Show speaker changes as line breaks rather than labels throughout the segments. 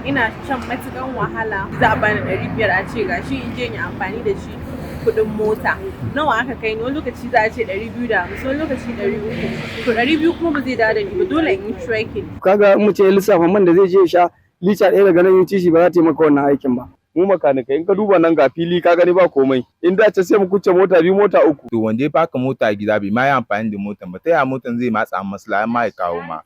Ina shan matukan wahala. Za a bani 500 a ce gashi in je in yi amfani da shi kuɗin mota. Nawa aka kai ni? Wani lokaci za a ce 250, wani lokaci 300. To 200 kuma ba zai dawo da ni ba, dole in yi trekking.
Kaga in mutum ya lissafa man da zai je ya sha lita 1 daga nan UTC ba za ta yi maka wannan aikin ba.
Mu makanikai, in ka duba nan ga fili, ka gani ba komai. In da ce sai mu kuce mota biyu, mota uku.
To wanda ya faka mota a gida bai ma yi amfani da motan ba, ta yaya motan zai matsa maslaha ma ya kawo ma?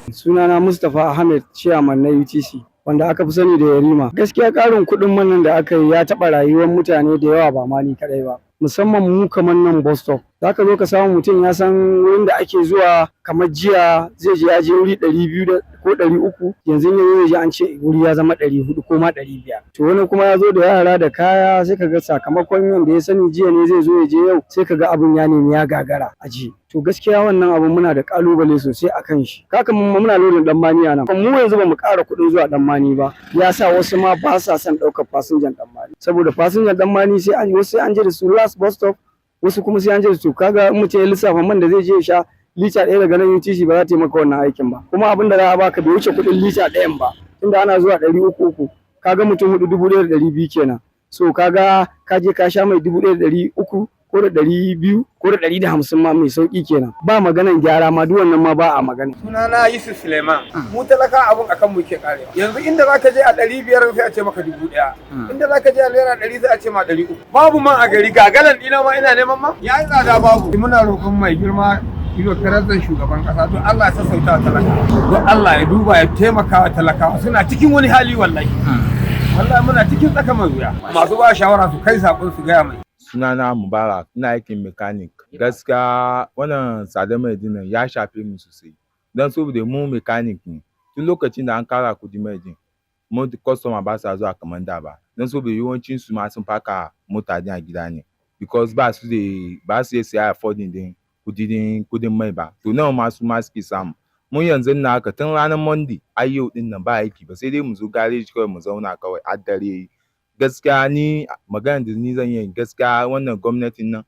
Sunana Mustapha Ahmed, chairman na UTC, wanda aka fi sani da Yarima. Gaskiya ƙarin kuɗin man nan da aka yi ya taɓa rayuwar mutane da yawa, ba ma ni kaɗai ba. Musamman mu kamar nan bus stop. Za ka zo ka samu mutum ya san wurin da ake zuwa, kamar jiya zai je, ya je wuri 200 ko 300, yanzu ne zai je an ce wuri ya zama 400 ko ma 500. To wani kuma ya zo da yara da kaya, sai ka ga sakamakon yanda ya sani jiya ne zai zo ya je yau, sai ka ga abin ya nemi ya gagara a ji. To gaskiya wannan abun muna da ƙalubale sosai a kan shi. Kaka muna lodin Ɗanmani a nan. Mu yanzu ba mu ƙara kuɗin zuwa Ɗanmani ba. Ya sa wasu ma ba sa son ɗaukar fasinjan Ɗanmani. Saboda fasinjan Ɗanmani sai an wasu sai an je da su last bus stop, wasu kuma sai an je da su. Kaga in mutum ya lissafa man da zai je ya sha lita 1 daga nan UTC ba za ta yi maka wannan aikin ba. Kuma abin da za a baka bai wuce kuɗin lita 1n ba. Tunda ana zuwa 300 uku. Kaga mutum huɗu, 1,200 kenan. So kaga ka je ka sha mai 1,300 ko da 200 ko da 150 ma mai sauƙi kenan. Ba maganan gyara ma, duk wannan ma ba a magana.
Sunana Yusuf Suleiman. Mu talaka abun akan mu ke karewa. Yanzu inda zaka je a 500 sai a ce maka 1,000. Inda zaka je a naira 100 sai a ce ma 300. Babu man a gari, gagalan ɗina ma ina neman ma. Ya yi tsada, babu. Muna roƙon mai girma Ilo Karazan shugaban kasa, don Allah ya sassauta wa talaka. Don Allah ya duba ya taimaka wa talakawa, suna cikin wani hali wallahi. Wallahi muna cikin tsaka mai wuya. Masu ba shawara su kai saƙon su gaya mai.
Sunana Mubarak, ina aikin mechanic. Gaskiya wannan tsadar mai din nan ya shafe mu sosai. Don saboda mu mechanic ne. Tun lokacin da an kara kuɗin mai din, mu customer ba sa zuwa kamar da ba. Don saboda yawancin su ma sun faka mota din a gida ne. Because ba su da ba su iya siya affording din kuɗin mai ba. To nawa ma su ma suke samu. Mu yanzu nan haka, tun ranar Monday har yau din nan ba aiki ba, sai dai mu zo gareji kawai mu zauna kawai har dare yayi. Gaskiya ni maganar da ni zan yi, gaskiya wannan gwamnatin nan,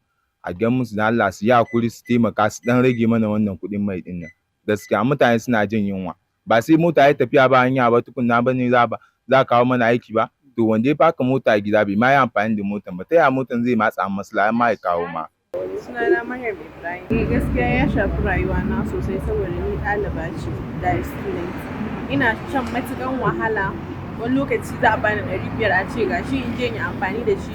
a gan musu da Allah su yi hakuri su taimaka su ɗan rage mana wannan kuɗin mai din nan. Gaskiya mutane suna jin yunwa. Ba sai mota ya tafiya ba hanya ba tukunna ba ne za ba za kawo mana aiki ba. To wanda ya faka mota a gida bai ma yi amfani da motan ba, ta yaya motan zai matsa maslaha ma ya kawo ma?
Sunana Maryam Ibrahim. Eh, gaskiya ya shafi rayuwa na sosai saboda ni ɗaliba ce da student. Ina shan matukan wahala. Wani lokaci za a bani 500 a ce gashi in je in yi amfani da shi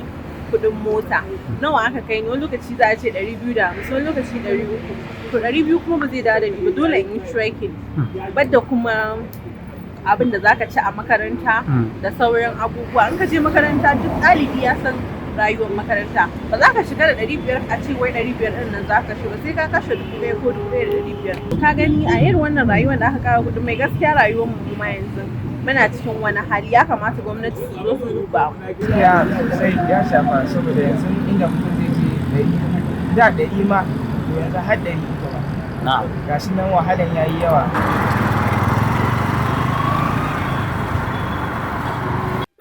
kuɗin mota. Nawa aka kai ni? Wani lokaci za a ce 250, wani lokaci 300. To 200 kuma ba zai dawo da ni ba, dole in yi trekking. Badda kuma abin da zaka ci a makaranta da sauran abubuwa. In ka je makaranta, duk ɗalibi ya san rayuwar makaranta. Ba za ka shiga da 500 a ce wai 500 ɗin nan za ka shiga, sai ka kashe 1,000 ko 1,500. Ka gani a irin wannan rayuwar da aka ƙara kuɗin mai, gaskiya rayuwar mu ma yanzu muna cikin wani hali, ya kamata gwamnati su zo su duba mu.
Gaskiya sosai ya shafa, saboda yanzu inda mutum zai je 300 da 100 ma, to yanzu har 300 ma. Gashi nan wahalan ya yi yawa.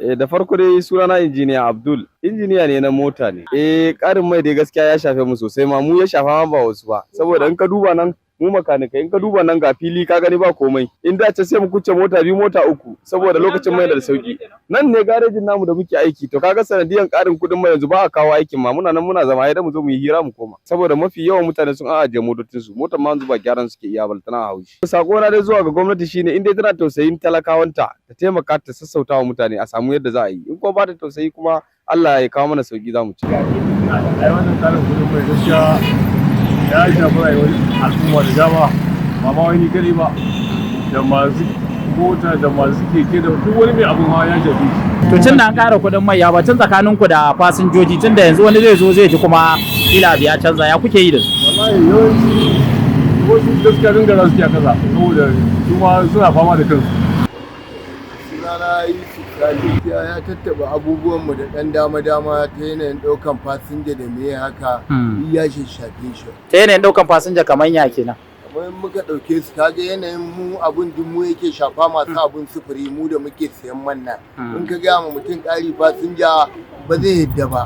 Eh, da farko dai sunana Injiniya Abdul, injiniya ne na mota ne. Eh, ƙarin mai dai gaskiya ya shafe mu sosai ma, mu ya shafa ma ba wasu ba. Saboda in ka duba nan mu makanikai, in ka duba nan ga fili, ka gani ba komai. In da ce sai mu kuce mota biyu, mota uku, saboda lokacin mai da sauki. Nan ne garejin namu da muke aiki. To kaga sanadiyan ƙarin kuɗin mai yanzu ba a kawo aikin ma, muna nan muna zama, idan mu zo mu yi hira mu koma. Saboda mafi yawan mutane sun ajiye motocin su, motar ma yanzu ba gyaran suke iya ba tana haushi. Sako na dai zuwa ga gwamnati shine, in dai tana tausayin talakawanta, ta taimaka ta sassauta wa mutane a samu yadda za a yi. In kuma ba ta tausayi kuma, Allah ya kawo mana sauki za mu ci.
Ai wannan karin kudin mai gaskiya ya shafi rayuwar al'umma da dama, ba ma wani kadai ba, da masu mota da masu keke da duk wani mai abin hawa ya shafi shi.
To tun da an ƙara kuɗin mai, ya batun tsakanin ku da fasinjoji, tun da yanzu wani zai zo zai ji kuma kila abu ya canza, ya kuke yi da su?
Wallahi yawanci wasu gaskiya gangara suke a kasa, saboda su ma suna fama da kansu.
Sunana Yusuf Sani. Ya tattaba abubuwanmu da ɗan dama-dama ta yanayin ɗaukan fasinja da meye haka, duk ya shafe shi.
Ta yanayin ɗaukan fasinja kamar ya kenan?
Kamar in muka ɗauke su, kaga yanayin mu abun duk mu yake shafa, masu abun sufuri, mu da muke siyan man nan. In ka gaya ma mutum ƙari, fasinja ba zai yadda ba.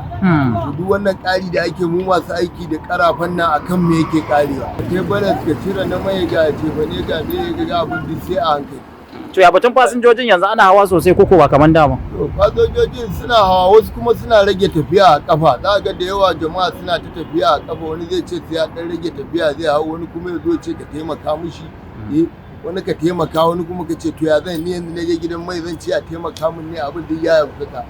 To duk wannan ƙari da ake, mu masu aiki da ƙarafan nan akan mu yake ƙarewa. Kai balas ka cire na mai, ga cefane, ga meye, ga abun duk sai a hankali.
To ya batun fasinjojin yanzu, ana hawa sosai koko ba kaman dama?
To, fasinjojin suna hawa, wasu kuma suna rage tafiya a kafa. Za ga da yawa jama'a suna ta tafiya a kafa. Wani zai ce sai ya dan rage tafiya zai hau, wani kuma ya zo ce ka taimaka mishi. Eh, wani ka taimaka, wani kuma ka ce to ya zan ni yanzu na je gidan mai zan ce a taimaka min ne, abin duk ya fuka.